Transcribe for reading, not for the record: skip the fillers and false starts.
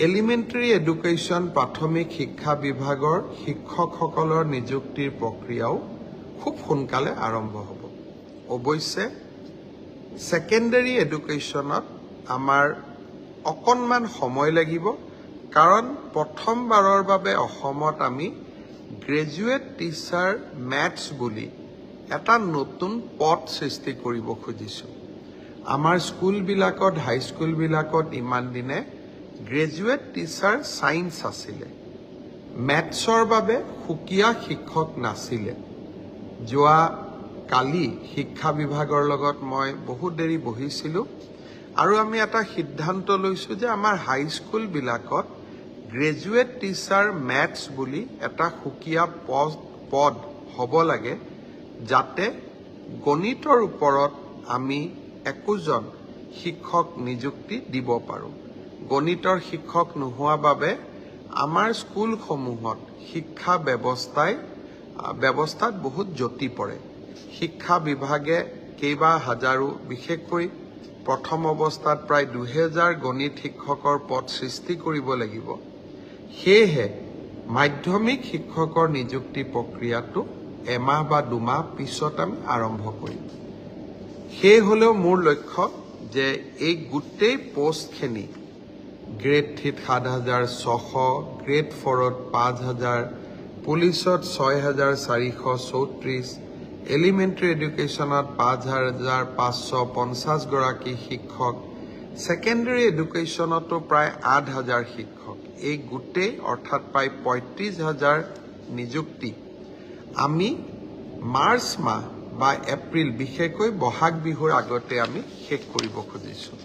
Elementary education, প্ৰাথমিক শিক্ষা বিভাগৰ শিক্ষকসকলৰ নিযুক্তিৰ প্ৰক্ৰিয়াও খুব সোনকালে আৰম্ভ হ'ব। অৱশ্যে ছেকেণ্ডেৰী এডুকেশ্যনত আমাৰ অকণমান সময় লাগিব, কাৰণ প্ৰথমবাৰৰ বাবে অসমত আমি গ্ৰেজুৱেট টিচাৰ মেথছ বুলি এটা নতুন পদ সৃষ্টি কৰিব খুজিছোঁ। আমাৰ স্কুলবিলাকত, হাইস্কুলবিলাকত ইমান দিনে গ্ৰেজুৱেট টিচাৰ ছায়েন্স আছিলে, মেথছৰ বাবে সুকীয়া শিক্ষক নাছিলে। যোৱা কালি শিক্ষা বিভাগৰ লগত মই বহুত দেৰি বহিছিলোঁ আৰু আমি এটা সিদ্ধান্ত লৈছোঁ যে আমাৰ হাইস্কুলবিলাকত গ্ৰেজুৱেট টিচাৰ মেথছ বুলি এটা সুকীয়া পদ হ'ব লাগে, যাতে গণিতৰ ওপৰত আমি একোজন শিক্ষক নিযুক্তি দিব পাৰোঁ। গণিতৰ শিক্ষক নোহোৱা বাবে আমাৰ স্কুলসমূহত শিক্ষা ব্যৱস্থাত বহুত যতি পৰে। শিক্ষা বিভাগে কেইবা হাজাৰো, বিশেষকৈ প্ৰথম অৱস্থাত প্ৰায় 2000 গণিত শিক্ষকৰ পদ সৃষ্টি কৰিব লাগিব। সেয়েহে মাধ্যমিক শিক্ষকৰ নিযুক্তি প্ৰক্ৰিয়াটো এমাহ বা 2 মাহ পিছত আমি আৰম্ভ কৰিম। সেই হ'লেও মোৰ লক্ষ্য যে এই গোটেই পষ্টখিনি, গ্ৰেড 3ত 7600, গ্ৰেড 4ত 5000, পুলিচত 6434, এলিমেণ্টেৰী এডুকেশ্যনত 5550গৰাকী শিক্ষক, ছেকেণ্ডেৰী এডুকেশ্যনতো প্ৰায় 8000 শিক্ষক, এই গোটেই অৰ্থাৎ প্ৰায় 35,000 নিযুক্তি আমি মাৰ্চ মাহ বা এপ্ৰিল, বিশেষকৈ বহাগ বিহুৰ আগতে আমি শেষ কৰিব খুজিছোঁ।